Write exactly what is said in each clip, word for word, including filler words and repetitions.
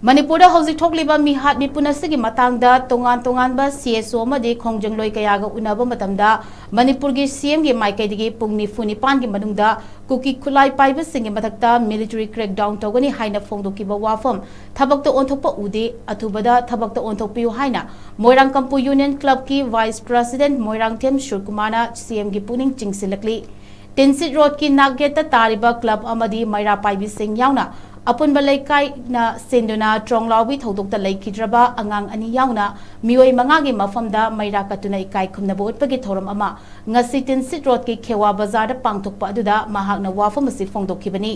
ꯃꯅꯤꯄꯨꯔꯗ ꯍꯧꯖꯤꯛ ꯊꯣꯛꯂꯤꯕ ꯃꯤꯍꯥꯠ ꯃꯤꯄꯨꯟ ꯑꯁꯤꯒꯤ ꯃꯇꯥꯡꯗ ꯇꯣꯉꯥꯟ ꯇꯣꯉꯥꯟꯕ C S O ꯑꯃꯗꯤ ꯈꯣꯡꯖꯪꯂꯣꯏ ꯀꯌꯥꯒ ꯎꯅꯕ ꯃꯇꯝꯗ ꯃꯅꯤꯄꯨꯔꯒꯤ C M ꯒꯤ ꯃꯥꯏꯀꯩꯗꯒꯤ ꯄꯨꯡ ꯅꯤꯐꯨ ꯅꯤꯄꯥꯟꯒꯤ ꯃꯅꯨꯡꯗ ꯀꯨꯀꯤ ꯈꯨꯠꯂꯥꯏ ꯄꯥꯏꯕꯁꯤꯡꯒꯤ ꯃꯊꯛꯇ military crackdown ꯇꯧꯒꯅꯤ ꯍꯥꯏꯅ ꯐꯣꯡꯗꯣꯛꯈꯤꯕ ꯋꯥꯐꯝ ꯊꯕꯛꯇ ꯑꯣꯟꯊꯣꯛꯄ ꯎꯗꯦ, ꯑꯊꯨꯕꯗ ꯊꯕꯛꯇ ꯑꯣꯟꯊꯣꯛꯄꯤꯌꯨ ꯍꯥꯏꯅ ꯃꯣꯏꯔꯥꯡꯀꯝꯄꯨ Union Club ꯀꯤ Vice President Moirangthem ꯁꯨꯔꯀꯨꯃꯥꯔꯅ C M ꯒꯤ ꯄꯨꯛꯅꯤꯡ ꯆꯤꯡꯁꯤꯜꯂꯛꯂꯤ꯫ ꯇꯤꯟꯁꯤꯠ ꯔꯣꯗꯀꯤ ꯅꯥꯛꯌꯦꯠꯇ ꯇꯥꯔꯤꯕ club ꯑꯃꯗꯤ ꯃꯩꯔꯥ ꯄꯥꯏꯕꯤꯁꯤꯡ ꯌꯥꯎꯅ ꯑꯄꯨꯟꯕ ꯂꯩꯀꯥꯏꯅ ꯁꯤꯟꯗꯨꯅ ꯇ꯭ꯔꯣꯡꯂꯥꯎꯕꯤ ꯊꯧꯗꯣꯛꯇ ꯂꯩꯈꯤꯗ꯭ꯔꯕ ꯑꯉꯥꯡ ꯑꯅꯤ ꯌꯥꯎꯅ ꯃꯤꯑꯣꯏ ꯃꯉꯥꯒꯤ ꯃꯐꯝꯗ ꯃꯩꯔꯥ ꯀꯠꯇꯨꯅ ꯏꯀꯥꯏ ꯈꯨꯝꯅꯕ ꯎꯠꯄꯒꯤ ꯊꯧꯔꯝ ꯑꯃ ꯉꯁꯤ ꯇꯤꯟꯁꯤꯠ ꯔꯣꯗꯀꯤ ꯈꯦꯋꯥ ꯕꯖꯥꯔꯗ ꯄꯥꯡꯊꯣꯛꯄ ꯑꯗꯨꯗ ꯃꯍꯥꯛꯅ ꯋꯥꯐꯝ ꯑꯁꯤ ꯐꯣꯡꯗꯣꯛꯈꯤꯕꯅꯤ꯫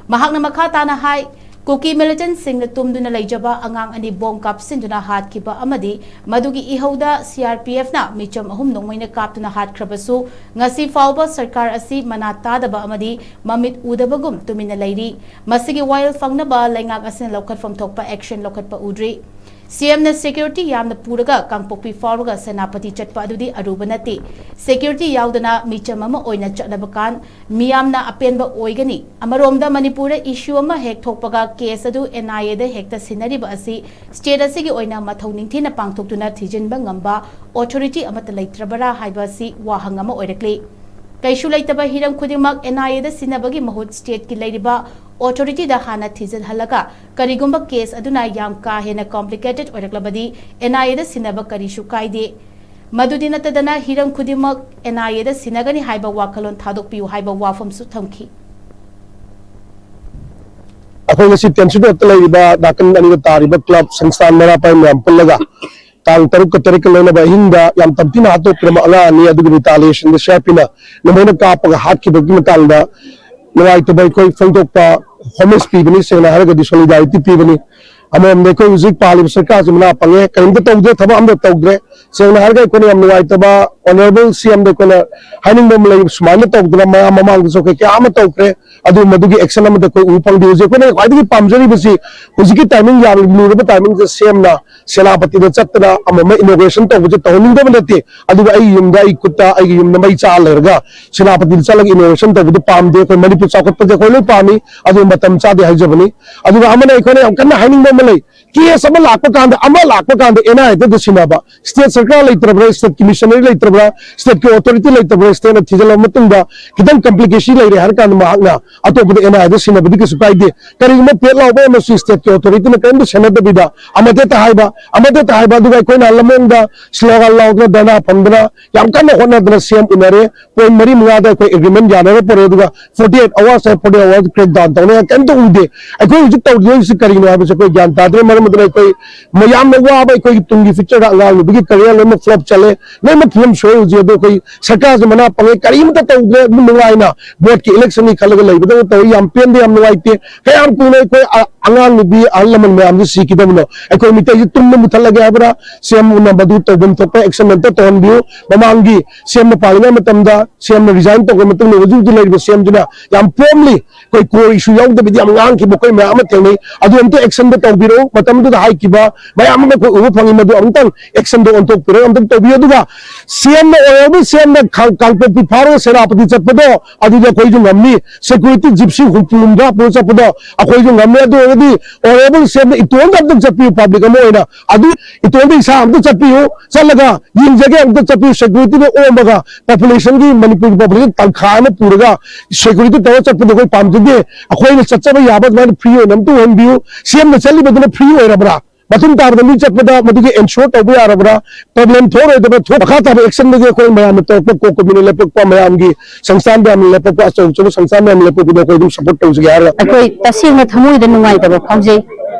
ꯃꯍꯥꯛꯅ ꯃꯈꯥ ꯇꯥꯅ ꯍꯥꯏ, ꯀꯨꯀꯤ militantꯁꯤꯡꯅ ꯇꯨꯝꯗꯨꯅ ꯂꯩꯖꯕ ꯑꯉꯥꯡ ꯑꯅꯤ bomb ꯀꯥꯞꯁꯤꯟꯗꯨꯅ ꯍꯥꯠꯈꯤꯕ ꯑꯃꯗꯤ ꯃꯗꯨꯒꯤ ꯏꯍꯧꯗ C R P F ꯅ ꯃꯤꯆꯝ ꯑꯍꯨꯝ ꯅꯣꯡꯃꯩꯅ ꯀꯥꯞꯇꯨꯅ ꯍꯥꯠꯈ꯭ꯔꯕꯁꯨ ꯉꯁꯤ ꯐꯥꯎꯕ ꯁꯔꯀꯥꯔ ꯑꯁꯤ ꯃꯅꯥ ꯇꯥꯗꯕ ꯑꯃꯗꯤ ꯃꯃꯤꯠ ꯎꯗꯕꯒꯨꯝ ꯇꯨꯃꯤꯟꯅ ꯂꯩꯔꯤ꯫ ꯃꯁꯤꯒꯤ ꯋꯥꯌꯦꯜ ꯐꯪꯅꯕ ꯂꯩꯉꯥꯛ ꯑꯁꯤꯅ ꯂꯧꯈꯠꯐꯝ ꯊꯣꯛꯄ action ꯂꯧꯈꯠꯄ ꯎꯗ꯭ꯔꯤ꯫ C M ꯅ security ꯌꯥꯝꯅ ꯄꯨꯔꯒ ꯀꯥꯡꯄꯣꯛꯄꯤ ꯐꯥꯎꯔꯒ ꯁꯦꯅꯥꯄꯇꯤ ꯆꯠꯄ ꯑꯗꯨꯗꯤ ꯑꯔꯨꯕ ꯅꯠꯇꯦ꯫ Security ꯌꯥꯎꯗꯅ ꯃꯤꯆꯝ ꯑꯃ ꯑꯣꯏꯅ ꯆꯠꯂꯕ ꯀꯥꯟ ꯃꯤꯌꯥꯝꯅ ꯑꯄꯦꯟꯕ ꯑꯣꯏꯒꯅꯤ꯫ ꯑꯃꯔꯣꯝꯗ ꯃꯅꯤꯄꯨꯔꯗ issue ꯑꯃ ꯍꯦꯛ ꯊꯣꯛꯄꯒ case ꯑꯗꯨ N I A ꯗ ꯍꯦꯛꯇ ꯁꯤꯟꯅꯔꯤꯕ ꯑꯁꯤ state ꯑꯁꯤꯒꯤ ꯑꯣꯏꯅ ꯃꯊꯧ ꯅꯤꯡꯊꯤꯅ ꯄꯥꯡꯊꯣꯛꯇꯨꯅ ꯊꯤꯖꯤꯟꯕ ꯉꯝꯕ authority ꯑꯃꯠꯇ ꯂꯩꯇ꯭ꯔꯕꯔꯥ ꯍꯥꯏꯕ ꯑꯁꯤ ꯋꯥꯍꯪ ꯑꯃ ꯑꯣꯏꯔꯛꯂꯤ꯫ ꯀꯩꯁꯨ ꯂꯩꯇꯕ ꯍꯤꯔꯝ ꯈꯨꯗꯤꯡꯃꯛ N I A ꯗ ꯁꯤꯟꯅꯕꯒꯤ ꯃꯍꯨꯠ state ꯀꯤ ꯂꯩꯔꯤꯕ authority ꯗ ꯍꯥꯟꯅ ꯊꯤꯖꯤꯜꯍꯜꯂꯒ ꯀꯔꯤꯒꯨꯝꯕ case ꯑꯗꯨꯅ ꯌꯥꯝ ꯀꯥ ꯍꯦꯟꯅ complicated ꯑꯣꯏꯔꯛꯂꯕꯗꯤ N I A ꯗ ꯁꯤꯟꯅꯕ ꯀꯔꯤꯁꯨ ꯀꯥꯏꯗꯦ꯫ ꯃꯗꯨꯗꯤ ꯅꯠꯇꯗꯅ ꯍꯤꯔꯝ ꯈꯨꯗꯤꯡꯃꯛ N I A ꯗ ꯁꯤꯟꯅꯒꯅꯤ ꯍꯥꯏꯕ ꯋꯥꯈꯜꯂꯣꯟ ꯊꯥꯗꯣꯛꯄꯤꯌꯨ ꯍꯥꯏꯕ ꯋꯥꯐꯝꯁꯨ ꯊꯝꯈꯤ꯫ ꯑꯩꯈꯣꯏ ꯉꯁꯤ ꯇꯦꯟꯁꯤꯗꯣꯠꯇ ꯂꯩꯔꯤꯕ ꯅꯥꯀꯟ ꯑꯅꯤꯗ ꯇꯥꯔꯤꯕ club ꯁꯪꯁꯊꯥꯟ ꯃꯩꯔꯥ ꯄꯥꯏ ꯃꯌꯥꯝ ꯄꯨꯜꯂꯒ ꯇꯥꯡ ꯇꯔꯨꯛꯀ ꯇꯔꯦꯠꯀ ꯂꯣꯏꯅꯕ ꯑꯍꯤꯡꯗ ꯌꯥꯝ ꯇꯝꯊꯤꯅ ꯍꯥꯠꯇꯣꯛꯄꯤꯔꯝꯕ ꯑꯉꯥꯡ ꯑꯅꯤ ꯑꯗꯨꯒꯤ retaliation ꯗ C R P ꯅ ꯅꯣꯡꯃꯩꯅ ꯀꯥꯞꯄꯒ ꯍꯥꯠꯈꯤꯕꯒꯤ ꯃꯇꯥꯡꯗ ꯅꯨꯡꯉꯥꯏꯇꯕ ꯑꯩꯈꯣꯏ ꯐꯣꯡꯗꯣꯛꯄ, homage ꯄꯤꯕꯅꯤ, ꯁꯦꯡꯅ ꯍꯥꯏꯔꯒꯗꯤ solidarity ꯄꯤꯕꯅꯤ꯫ ꯑꯃꯔꯣꯝꯗ ꯑꯩꯈꯣꯏ ꯍꯧꯖꯤꯛ ꯄꯥꯜꯂꯤꯕ ꯁꯔꯀꯥꯔꯁꯤ ꯃꯅꯥ ꯄꯪꯉꯦ, ꯀꯔꯤꯝꯇ ꯇꯧꯗꯦ, ꯊꯕꯛ ꯑꯝꯇ ꯇꯧꯗ꯭ꯔꯦ꯫ ꯁꯦꯡꯅ ꯍꯥꯏꯔꯒ ꯑꯩꯈꯣꯏꯅ ꯌꯥꯝ ꯅꯨꯡꯉꯥꯏꯇꯕ, ꯑꯣꯅꯔꯦꯕꯜ ꯁꯤ ꯑꯦꯝꯗ ꯑꯩꯈꯣꯏꯅ ꯍꯥꯏꯅꯤꯡꯕ ꯑꯃ ꯂꯩ꯫ ꯁꯨꯃꯥꯏꯅ ꯇꯧꯗꯅ ꯃꯌꯥꯝ ꯃꯃꯥꯡꯗꯁꯨ ꯑꯩꯈꯣꯏ ꯀꯌꯥ ꯑꯃ ꯇꯧꯈ꯭ꯔꯦ, ꯑꯗꯨ ꯃꯗꯨꯒꯤ ꯑꯦꯛꯁꯟ ꯑꯃꯗ ꯑꯩꯈꯣꯏ ꯎꯕ ꯐꯪꯗꯦ꯫ ꯍꯧꯖꯤꯛ ꯑꯩꯈꯣꯏꯅ ꯈ꯭ꯋꯥꯏꯗꯒꯤ ꯄꯥꯝꯖꯔꯤꯕꯁꯤ ꯍꯧꯖꯤꯛꯀꯤ ꯇꯥꯏꯃꯤꯡ, ꯌꯥꯝ ꯂꯨꯔꯕ ꯇꯥꯏꯃꯤꯡꯁꯦ ꯁꯤ ꯑꯦꯝꯅ ꯁꯦꯅꯥꯄꯇꯤꯗ ꯆꯠꯇꯅ ꯑꯃ ꯑꯃ ꯏꯅꯣꯒ꯭ꯔꯦꯁꯟ ꯇꯧꯕꯁꯦ ꯇꯧꯍꯟꯅꯤꯡꯗꯕ ꯅꯠꯇꯦ, ꯑꯗꯨꯒ ꯑꯩꯒꯤ ꯌꯨꯝꯗ, ꯑꯩ ꯈꯨꯠꯇ ꯑꯩꯒꯤ ꯌꯨꯝꯗ ꯃꯩ ꯆꯥꯛꯑ ꯂꯩꯔꯒ ꯁꯦꯅꯥꯄꯇꯤꯗ ꯆꯠꯂꯒ ꯏꯅꯣꯒ꯭ꯔꯦꯁꯟ ꯇꯧꯕꯗꯨ ꯄꯥꯝꯗꯦ꯫ ꯑꯩꯈꯣꯏ ꯃꯅꯤꯄꯨꯔ ꯆꯥꯎꯈꯠꯄꯁꯦ ꯑꯩꯈꯣꯏ ꯂꯣꯏ ꯄꯥꯝꯃꯤ, ꯑꯗꯨ ꯃꯇꯝ ꯆꯥꯗꯦ ꯍꯥꯏꯖꯕꯅꯤ꯫ ꯑꯗꯨꯒ ꯑꯃꯅ ꯑꯩꯈꯣꯏꯅ ꯌꯥꯝ ꯀꯟꯅ ꯍꯥꯏꯅꯤꯡꯕ ꯑꯃ ꯂꯩ, ꯀꯦꯁ ꯑꯃ ꯂꯥꯛꯄ ꯀꯥꯟꯗ, ꯑꯃ ꯂꯥꯛꯄ ꯀꯥꯟꯗ ꯑꯦꯟ ꯑꯥꯏ ꯑꯦꯗ ꯁꯤꯟꯅꯕ꯫ ꯁ꯭ꯇꯦꯠ ꯁꯔꯀꯥꯔ ꯂꯩꯇ꯭ꯔꯕ꯭ꯔꯥ, ꯁ꯭ꯇꯦꯠꯀꯤ ꯃꯤꯁꯅꯔꯤ ꯂꯩꯇ꯭ꯔꯕ꯭ꯔꯥ, ꯁ꯭ꯇꯦꯠꯀꯤ ꯑꯣꯊꯣꯔꯤꯇꯤ ꯂꯩꯇ꯭ꯔꯕ꯭ꯔꯥ, ꯁ꯭ꯇꯦꯠꯅ ꯊꯤꯖꯤꯜꯂꯕ ꯃꯇꯨꯡꯗ ꯈꯤꯇꯪ ꯀꯝꯄ꯭ꯂꯤꯀꯦꯁꯤ ꯂꯩꯔꯦ ꯍꯥꯏꯔ ꯀꯥꯟꯗ ꯃꯍꯥꯛꯅ ꯑꯇꯣꯞꯄꯗ ꯑꯦꯟ ꯑꯥꯏ ꯑꯦꯗ ꯁꯤꯟꯅꯕꯗꯤ ꯀꯩꯁꯨ ꯀꯥꯏꯗꯦ꯫ ꯀꯔꯤꯒꯨꯝꯕ ꯄꯦꯠ ꯂꯥꯎꯕ ꯑꯃꯁꯨ ꯁ꯭ꯇꯦꯠꯀꯤ ꯑꯣꯊꯣꯔꯤꯇꯤꯅ ꯀꯔꯤꯝꯇ ꯁꯦꯟꯅꯗꯕꯤꯗ ꯑꯃꯗ ꯍꯦꯛꯇ ꯍꯥꯏꯕ, ꯑꯃꯗ ꯍꯦꯛꯇ ꯍꯥꯏꯕ, ꯑꯗꯨꯒ ꯑꯩꯈꯣꯏꯅ ꯂꯝꯂꯣꯡꯗ ꯁ꯭ꯂꯣꯒꯥꯟ ꯂꯥꯎꯗꯅ, ꯙꯔꯅꯥ ꯐꯝꯗꯅ, ꯌꯥꯝ ꯀꯟꯅ ꯍꯣꯠꯅꯗꯅ ꯁꯤ ꯑꯦꯝ ꯎꯅꯔꯦ꯫ ꯄꯣꯏꯟꯠ ꯃꯔꯤ ꯃꯉꯥꯗ ꯑꯩꯈꯣꯏ ꯑꯦꯒ꯭ꯔꯤꯃꯦꯟ ꯌꯥꯅꯔ ꯄꯨꯔꯛꯑꯦ, ꯑꯗꯨꯒ ꯐꯣꯔꯇꯤ ꯑꯩꯠ ꯑꯋꯥꯔꯁ ꯍꯥꯏ, ꯐꯣꯔꯇꯤ ꯑꯋꯥꯔꯁ ꯀ꯭ꯔꯦꯛ ꯗꯥꯎꯟ ꯇꯧꯅꯤ ꯍꯥꯏ, ꯀꯩꯝꯇ ꯎꯗꯦ꯫ ꯑꯩꯈꯣꯏ ꯍꯧꯖꯤꯛ ꯇꯧꯗꯣꯏꯁꯤ ꯀꯔꯤꯅꯣ ꯍꯥꯏꯕꯁꯦ ꯑꯩꯈꯣꯏ ꯒ꯭ꯌꯥꯟ ꯇꯥꯗ꯭ꯔꯦ꯫ ꯃꯔꯝ ꯑꯗꯨꯅ ꯑꯩꯈꯣꯏ ꯃꯌꯥꯝꯅ ꯋꯥꯕ ꯑꯩꯈꯣꯏꯒꯤ ꯇꯨꯡꯒꯤ ꯐ꯭ꯌꯨꯆꯔꯗ ꯑꯉꯥꯡ ꯅꯨꯕꯤꯒꯤ ꯀꯔꯤꯌꯔ ꯂꯣꯏꯅꯃꯛ ꯐ꯭ꯂꯣꯞ ꯆꯠꯂꯦ, ꯂꯣꯏꯅꯃꯛ ꯐꯤꯕꯝ ꯁꯣꯏ ꯍꯧꯖꯤꯛ꯫ ꯑꯗꯣ ꯑꯩꯈꯣꯏ ꯁꯔꯀꯥꯔꯁꯦ ꯃꯅꯥ ꯄꯪꯉꯦ, ꯀꯔꯤꯝꯇ ꯇꯧꯗ꯭ꯔꯦ꯫ ꯑꯗꯨꯝ ꯅꯨꯡꯉꯥꯏꯅ ꯚꯣꯠꯀꯤ ꯏꯂꯦꯛꯁꯟꯅꯤ ꯈꯜꯂꯒ ꯂꯩꯕꯗꯧꯅ ꯇꯧꯋꯤ꯫ ꯌꯥꯝ ꯄꯦꯟꯗꯦ, ꯌꯥꯝ ꯅꯨꯡꯉꯥꯏꯇꯦ꯫ ꯀꯌꯥꯝ ꯀꯨꯏꯅ ꯑꯩꯈꯣꯏ ꯑ-, ꯑꯉꯥꯡ ꯅꯨꯕꯤ ꯑꯍꯜ ꯂꯃꯟ ꯃꯌꯥꯝꯁꯦ ꯁꯤꯈꯤꯗꯕꯅꯣ? ꯑꯩꯈꯣꯏ ꯃꯤꯇꯩꯁꯦ ꯇꯨꯝꯕ ꯃꯨꯊꯠꯂꯒꯦ ꯍꯥꯏꯕ꯭ꯔꯥ? ꯁꯤ ꯑꯦꯝꯅ ꯃꯗꯨ ꯇꯧꯐꯝ ꯊꯣꯛꯄ ꯑꯦꯛꯁꯟ ꯑꯝꯇ ꯇꯧꯍꯟꯕꯤꯌꯨ꯫ ꯃꯃꯥꯡꯒꯤ ꯁꯤ ꯑꯦꯝꯅ ꯄꯥꯜꯂꯤꯉꯩ ꯃꯇꯝꯗ ꯁꯤ ꯑꯦꯝꯅ ꯔꯤꯖꯥꯏꯟ ꯇꯧꯈ꯭ꯔ ꯃꯇꯨꯡꯗ ꯍꯧꯖꯤꯛ ꯍꯧꯖꯤꯛ ꯂꯩꯔꯤꯕ ꯁꯤ ꯑꯦꯝꯁꯤꯅ ꯌꯥꯝ ꯄꯣꯝꯂꯤ, ꯑꯩꯈꯣꯏ ꯀꯣꯔ ꯏꯁꯨ ꯌꯥꯎꯗꯕꯤꯗ ꯌꯥꯝ ꯉꯥꯡꯈꯤꯕ ꯑꯩꯈꯣꯏ ꯃꯌꯥꯝ ꯑꯃ ꯊꯦꯡꯅꯩ꯫ ꯑꯗꯨ ꯑꯝꯇ ꯑꯦꯛꯁꯟꯗ ꯇꯧꯕꯤꯔꯛꯎ꯫ ꯃꯇꯝꯗꯨꯗ ꯍꯥꯏꯈꯤꯕ ꯃꯌꯥꯝ ꯑꯃ ꯑꯩꯈꯣꯏ ꯎꯕ ꯐꯪꯉꯤ, ꯃꯗꯨ ꯑꯃꯨꯛꯇꯪ ꯑꯦꯛꯁꯟꯗ ꯑꯣꯟꯊꯣꯛꯄꯤꯔꯒ ꯑꯝꯇꯪ ꯇꯧꯕꯤꯌꯨ꯫ ꯑꯗꯨꯒ ꯁꯤ ꯑꯦꯝꯅ, ꯑꯣꯅꯔꯦꯕꯜ ꯁꯤ ꯑꯦꯝꯅ ꯀꯥꯡ-, ꯀꯥꯡꯄꯣꯛꯄꯤ ꯐꯥꯎꯔꯒ ꯁꯦꯅꯥꯄꯇꯤ ꯆꯠꯄꯗꯣ ꯑꯗꯨꯗꯤ ꯑꯩꯈꯣꯏꯁꯨ ꯉꯝꯃꯤ꯫ ꯁꯦꯀ꯭ꯌꯨꯔꯤꯇꯤ ꯖꯤꯞꯁꯤ ꯍꯨꯝꯐꯨ ꯍꯨꯝꯗ꯭ꯔꯥ ꯄꯨꯔ ꯆꯠꯄꯗꯣ ꯑꯩꯈꯣꯏꯁꯨ ꯉꯝꯃꯤ꯫ ꯑꯗꯨ ꯑꯣꯏꯔꯒꯗꯤ ꯑꯣꯅꯔꯦꯕꯜ ꯁꯤ ꯑꯦꯝꯅ ꯏꯇꯣꯝꯗ ꯑꯝꯇꯪ ꯆꯠꯄꯤꯌꯨ, ꯄꯕ꯭ꯂꯤꯛ ꯑꯃ ꯑꯣꯏꯅ꯫ ꯑꯗꯨ ꯏꯇꯣꯝꯗ ꯏꯁꯥ ꯑꯝꯇ ꯆꯠꯄꯤꯌꯨ, ꯆꯠꯂꯒ ꯌꯦꯡꯖꯒꯦ, ꯑꯝꯇ ꯆꯠꯄꯤꯌꯨ꯫ ꯁꯦꯀ꯭ꯌꯨꯔꯤꯇꯤꯗ ꯑꯣꯝꯃꯒ ꯄꯣꯄꯨꯂꯦꯁꯟꯒꯤ, ꯃꯅꯤꯄꯨꯔꯒꯤ ꯄꯣꯄꯨꯂꯦꯁꯟ ꯇꯪꯈꯥꯏ ꯑꯃ ꯄꯨꯔꯒ ꯁꯦꯀ꯭ꯌꯨꯔꯤꯇꯤ ꯇꯧꯔ ꯆꯠꯄꯗꯣ ꯑꯩꯈꯣꯏ ꯄꯥꯝꯖꯗꯦ꯫ ꯑꯩꯈꯣꯏꯅ ꯆꯠꯆꯕ ꯌꯥꯕ ꯑꯗꯨꯃꯥꯏꯅ ꯐ꯭ꯔꯤ ꯑꯣꯏꯅ ꯑꯝꯇ ꯑꯣꯏꯍꯟꯕꯤꯌꯨ꯫ ꯁꯤ ꯑꯦꯝꯅ ꯆꯠꯂꯤꯕꯗꯨꯅ ꯐ꯭ꯔꯤ ꯑꯣꯏꯔꯕ꯭ꯔꯥ? ꯃꯇꯨꯡ ꯇꯥꯕꯗ ꯃꯤ ꯆꯠꯄꯗ ꯃꯗꯨꯒꯤ ꯑꯦꯟꯁꯨꯔ ꯇꯧꯕ ꯌꯥꯔꯕ꯭ꯔꯥ? ꯄ꯭ꯔꯣꯕ꯭ꯂꯦꯝ ꯊꯣꯛꯑꯔꯣꯏꯗꯕ ꯊꯣꯛ-, ꯃꯈꯥ ꯇꯥꯕ ꯑꯦꯛꯁꯟꯗꯗꯤ ꯑꯩꯈꯣꯏ ꯃꯌꯥꯝꯅ ꯇꯧꯔꯛꯄ, ꯀꯣ ꯀꯣꯃꯤꯅ ꯂꯦꯞꯄꯛꯄ, ꯃꯌꯥꯝꯒꯤ ꯁꯪꯁꯊꯥꯟ ꯃꯌꯥꯝꯅ ꯂꯦꯞꯄꯛꯄ, ꯑꯆꯧ ꯑꯆꯧꯕ ꯁꯪꯁꯊꯥꯟ ꯃꯌꯥꯝꯅ ꯂꯦꯞꯄꯛꯄꯗꯣ ꯑꯩꯈꯣꯏ ꯑꯗꯨꯝ ꯁꯄꯣꯔꯠ ꯇꯧꯖꯒꯦ ꯍꯥꯏꯔꯒ ꯑꯩꯈꯣꯏ ꯇꯁꯦꯡꯅ ꯊꯃꯣꯏꯗ ꯅꯨꯡꯉꯥꯏꯇꯕ ꯐꯥꯎꯖꯩ꯫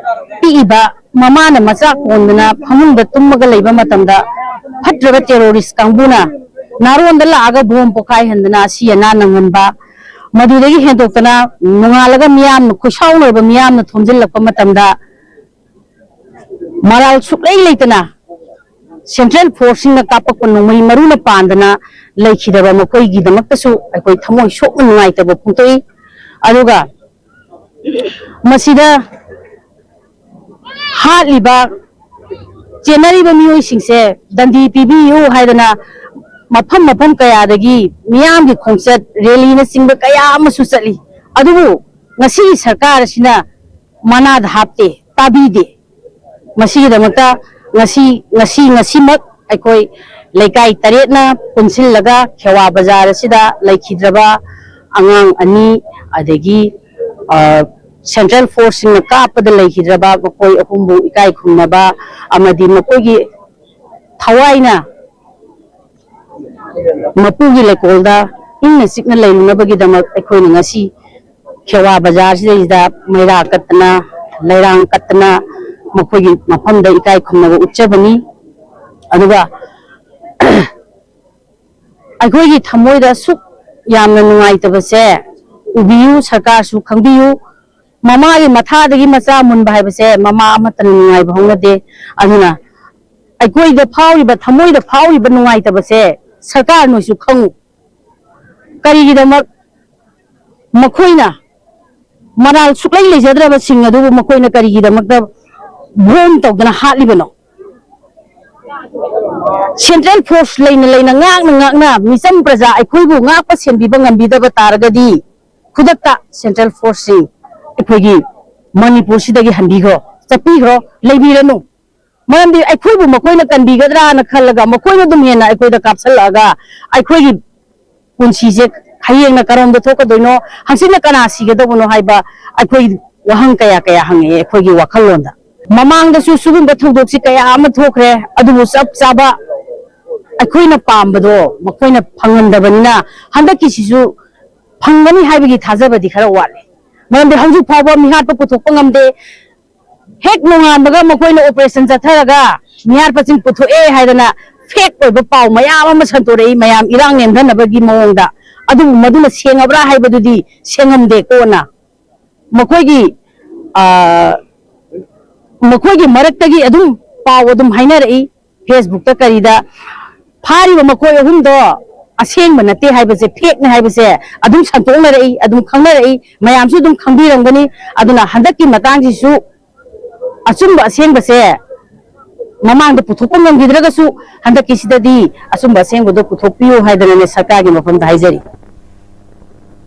ꯄꯤꯛꯏꯕ ꯃꯃꯥꯅ ꯃꯆꯥ ꯀꯣꯟꯗꯅ ꯐꯃꯨꯡꯗ ꯇꯨꯝꯃꯒ ꯂꯩꯕ ꯃꯇꯝꯗ ꯐꯠꯇ꯭ꯔꯕ ꯇꯦꯔꯣꯔꯤꯁ ꯀꯥꯡꯕꯨꯅ ꯅꯥꯔꯣꯟꯗ ꯂꯥꯛꯑꯒ ꯕꯣꯝ ꯄꯣꯈꯥꯏꯍꯟꯗꯅ ꯑꯁꯤ ꯑꯅꯥ ꯅꯪꯍꯟꯕ, ꯃꯗꯨꯗꯒꯤ ꯍꯦꯟꯗꯣꯛꯇꯅ ꯅꯣꯡꯉꯥꯜꯂꯒ ꯃꯤꯌꯥꯝꯅ, ꯈꯣꯏꯁꯥꯎꯅꯔꯕ ꯃꯤꯌꯥꯝꯅ ꯊꯣꯝꯖꯤꯜꯂꯛꯄ ꯃꯇꯝꯗ ꯃꯔꯥꯜ ꯁꯨꯛꯂꯩ ꯂꯩꯇꯅ ꯁꯦꯟꯇ꯭ꯔꯦꯜ ꯐꯣꯔꯁꯁꯤꯡꯅ ꯀꯥꯞꯄꯛꯄ ꯅꯣꯡꯃꯩ ꯃꯔꯨꯅ ꯄꯥꯟꯗꯅ ꯂꯩꯈꯤꯗꯕ ꯃꯈꯣꯏꯒꯤꯗꯃꯛꯇꯁꯨ ꯑꯩꯈꯣꯏ ꯊꯃꯣꯏ ꯁꯣꯛꯅ ꯅꯨꯡꯉꯥꯏꯇꯕ ꯐꯣꯡꯗꯣꯛꯏ꯫ ꯑꯗꯨꯒ ꯃꯁꯤꯗ ꯍꯥꯠꯂꯤꯕ, ꯆꯦꯟꯅꯔꯤꯕ ꯃꯤꯑꯣꯏꯁꯤꯡꯁꯦ ꯗꯟꯗꯤ ꯄꯤꯕꯤꯌꯨ ꯍꯥꯏꯗꯅ ꯃꯐꯝ ꯃꯐꯝ ꯀꯌꯥꯗꯒꯤ ꯃꯤꯌꯥꯝꯒꯤ ꯈꯣꯡꯆꯠ, ꯔꯦꯂꯤꯅꯆꯤꯡꯕ ꯀꯌꯥ ꯑꯃꯁꯨ ꯆꯠꯂꯤ꯫ ꯑꯗꯨꯕꯨ ꯉꯁꯤꯒꯤ ꯁꯔꯀꯥꯔ ꯑꯁꯤꯅ ꯃꯅꯥꯗ ꯍꯥꯞꯇꯦ, ꯇꯥꯕꯤꯗꯦ꯫ ꯃꯁꯤꯒꯤꯗꯃꯛꯇ ꯉꯁꯤ, ꯉꯁꯤ, ꯉꯁꯤꯃꯛ ꯑꯩꯈꯣꯏ ꯂꯩꯀꯥꯏ ꯇꯔꯦꯠꯅ ꯄꯨꯟꯁꯤꯜꯂꯒ ꯈꯦꯋꯥ ꯕꯖꯥꯔ ꯑꯁꯤꯗ ꯂꯩꯈꯤꯗ꯭ꯔꯕ ꯑꯉꯥꯡ ꯑꯅꯤ, ꯑꯗꯒꯤ, ꯑ, ꯁꯦꯟꯇ꯭ꯔꯦꯜ ꯐꯣꯔꯁꯁꯤꯡꯅ ꯀꯥꯞꯄꯗ ꯂꯩꯈꯤꯗ꯭ꯔꯕ ꯃꯈꯣꯏ ꯑꯍꯨꯝꯕꯨ ꯏꯀꯥꯏ ꯈꯨꯝꯅꯕ ꯑꯃꯗꯤ ꯃꯈꯣꯏꯒꯤ ꯊꯋꯥꯏꯅ ꯃꯄꯨꯒꯤ ꯂꯩꯀꯣꯜꯗ ꯏꯪꯅ ꯆꯤꯛꯅ ꯂꯩꯔꯨꯅꯕꯒꯤꯗꯃꯛ ꯑꯩꯈꯣꯏꯅ ꯉꯁꯤ ꯈꯦꯋꯥ ꯕꯖꯥꯔꯁꯤꯗꯩꯁꯤꯗ ꯃꯩꯔꯥ ꯀꯠꯇꯅ, ꯂꯩꯔꯥꯡ ꯀꯠꯇꯅ ꯃꯈꯣꯏꯒꯤ ꯃꯐꯝꯗ ꯏꯀꯥꯏ ꯈꯨꯝꯅꯕ ꯎꯠꯆꯕꯅꯤ꯫ ꯑꯗꯨꯒ ꯑꯩꯈꯣꯏꯒꯤ ꯊꯃꯣꯏꯗ ꯁꯨꯛ ꯌꯥꯝꯅ ꯅꯨꯡꯉꯥꯏꯇꯕꯁꯦ ꯎꯕꯤꯌꯨ, ꯁꯔꯀꯥꯔꯁꯨ ꯈꯪꯕꯤꯌꯨ꯫ ꯃꯃꯥꯒꯤ ꯃꯊꯥꯗꯒꯤ ꯃꯆꯥ ꯃꯨꯟꯕ ꯍꯥꯏꯕꯁꯦ ꯃꯃꯥ ꯑꯃꯠꯇꯅ ꯅꯨꯡꯉꯥꯏꯕ ꯍꯧꯅꯗꯦ꯫ ꯑꯗꯨꯅ ꯑꯩꯈꯣꯏꯗ ꯐꯥꯎꯔꯤꯕ, ꯊꯃꯣꯏꯗ ꯐꯥꯎꯔꯤꯕ ꯅꯨꯡꯉꯥꯏꯇꯕꯁꯦ ꯁꯔꯀꯥꯔ ꯅꯣꯏꯁꯨ ꯈꯪꯉꯨ꯫ ꯀꯔꯤꯒꯤꯗꯃꯛ ꯃꯈꯣꯏꯅ ꯃꯔꯥꯜ ꯁꯨꯛꯂꯩ ꯂꯩꯖꯗ꯭ꯔꯕꯁꯤꯡ ꯑꯗꯨꯕꯨ ꯃꯈꯣꯏꯅ ꯀꯔꯤꯒꯤꯗꯃꯛꯇ ꯕꯣꯝ ꯇꯧꯗꯅ ꯍꯥꯠꯂꯤꯕꯅꯣ? ꯁꯦꯟꯇ꯭ꯔꯦꯜ ꯐꯣꯔꯁ ꯂꯩꯅ ꯂꯩꯅ, ꯉꯥꯛꯅ ꯉꯥꯛꯅ ꯃꯤꯆꯝ ꯄ꯭ꯔꯖꯥ ꯑꯩꯈꯣꯏꯕꯨ ꯉꯥꯛꯄ ꯁꯦꯟꯕꯤꯕ ꯉꯝꯕꯤꯗꯕ ꯇꯥꯔꯒꯗꯤ ꯈꯨꯗꯛꯇ ꯁꯦꯟꯇ꯭ꯔꯦꯜ ꯐꯣꯔꯁꯁꯤꯡ ꯑꯩꯈꯣꯏꯒꯤ ꯃꯅꯤꯄꯨꯔꯁꯤꯗꯒꯤ ꯍꯟꯕꯤꯈ꯭ꯔꯣ, ꯆꯠꯄꯤꯈ꯭ꯔꯣ, ꯂꯩꯕꯤꯔꯅꯨ꯫ ꯃꯔꯝꯗꯤ ꯑꯩꯈꯣꯏꯕꯨ ꯃꯈꯣꯏꯅ ꯀꯟꯕꯤꯒꯗ꯭ꯔꯥꯅ ꯈꯜꯂꯒ ꯃꯈꯣꯏꯅ ꯑꯗꯨꯝ ꯍꯦꯟꯅ ꯑꯩꯈꯣꯏꯗ ꯀꯥꯞꯁꯤꯜꯂꯛꯑꯒ ꯑꯩꯈꯣꯏꯒꯤ ꯄꯨꯟꯁꯤꯁꯦ ꯍꯌꯦꯡꯅ ꯀꯔꯣꯝꯗ ꯊꯣꯛꯀꯗꯣꯏꯅꯣ, ꯍꯪꯆꯤꯠꯅ ꯀꯅꯥ ꯁꯤꯒꯗꯧꯕꯅꯣ ꯍꯥꯏꯕ ꯑꯩꯈꯣꯏ ꯋꯥꯍꯪ ꯀꯌꯥ ꯀꯌꯥ ꯍꯪꯉꯛꯑꯦ ꯑꯩꯈꯣꯏꯒꯤ ꯋꯥꯈꯜꯂꯣꯟꯗ꯫ ꯃꯃꯥꯡꯗꯁꯨ ꯁꯤꯒꯨꯝꯕ ꯊꯧꯗꯣꯛꯁꯤ ꯀꯌꯥ ꯑꯃ ꯊꯣꯛꯈ꯭ꯔꯦ, ꯑꯗꯨꯕꯨ ꯆꯞ ꯆꯥꯕ ꯑꯩꯈꯣꯏꯅ ꯄꯥꯝꯕꯗꯣ ꯃꯈꯣꯏꯅ ꯐꯪꯍꯟꯗꯕꯅꯤꯅ ꯍꯟꯗꯛꯀꯤꯁꯤꯁꯨ ꯐꯪꯒꯅꯤ ꯍꯥꯏꯕꯒꯤ ꯊꯥꯖꯕꯗꯤ ꯈꯔ ꯋꯥꯠꯂꯤ꯫ ꯃꯔꯝꯗꯤ ꯍꯧꯖꯤꯛ ꯐꯥꯎꯕ ꯃꯤꯍꯥꯠꯄ ꯄꯨꯊꯣꯛꯄ ꯉꯝꯗꯦ꯫ ꯍꯦꯛ ꯅꯣꯡꯉꯥꯟꯕꯒ ꯃꯈꯣꯏꯅ operation ꯆꯠꯊꯔꯒ ꯃꯤꯍꯥꯠꯄꯁꯤꯡ ꯄꯨꯊꯣꯛꯑꯦ ꯍꯥꯏꯗꯅ fake ꯑꯣꯏꯕ ꯄꯥꯎ ꯃꯌꯥꯝ ꯑꯃ ꯁꯟꯗꯣꯔꯛꯏ, ꯃꯌꯥꯝ ꯏꯔꯥꯡ ꯅꯦꯝꯊꯅꯕꯒꯤ ꯃꯑꯣꯡꯗ꯫ ꯑꯗꯨꯕꯨ ꯃꯗꯨꯅ ꯁꯦꯡꯉꯕ꯭ꯔꯥ ꯍꯥꯏꯕꯗꯨꯗꯤ ꯁꯦꯡꯉꯝꯗꯦ꯫ ꯀꯣꯟꯅ ꯃꯈꯣꯏꯒꯤ, ꯑ, ꯃꯈꯣꯏꯒꯤ ꯃꯔꯛꯇꯒꯤ ꯑꯗꯨꯝ ꯄꯥꯎ ꯑꯗꯨꯝ ꯍꯥꯏꯅꯔꯛꯏ, ꯐꯦꯁꯕꯨꯛꯇ ꯀꯔꯤꯗ꯫ ꯐꯥꯔꯤꯕ ꯃꯈꯣꯏ ꯑꯍꯨꯝꯗꯣ ꯑꯁꯦꯡꯕ ꯅꯠꯇꯦ ꯍꯥꯏꯕꯁꯦ, ꯐꯦꯛꯅꯦ ꯍꯥꯏꯕꯁꯦ ꯑꯗꯨꯝ ꯁꯟꯇꯣꯛꯅꯔꯛꯏ, ꯑꯗꯨꯝ ꯈꯪꯅꯔꯛꯏ, ꯃꯌꯥꯝꯁꯨ ꯑꯗꯨꯝ ꯈꯪꯕꯤꯔꯝꯒꯅꯤ꯫ ꯑꯗꯨꯅ ꯍꯟꯗꯛꯀꯤ ꯃꯇꯥꯡꯁꯤꯁꯨ ꯑꯆꯨꯝꯕ ꯑꯁꯦꯡꯕꯁꯦ ꯃꯃꯥꯡꯗ ꯄꯨꯊꯣꯛꯄ ꯉꯝꯈꯤꯗ꯭ꯔꯒꯁꯨ, ꯍꯟꯗꯛꯀꯤꯁꯤꯗꯗꯤ ꯑꯆꯨꯝꯕ ꯑꯁꯦꯡꯕꯗꯣ ꯄꯨꯊꯣꯛꯄꯤꯌꯨ ꯍꯥꯏꯗꯅꯅꯦ ꯁꯔꯀꯥꯔꯒꯤ ꯃꯐꯝꯗ ꯍꯥꯏꯖꯔꯤ꯫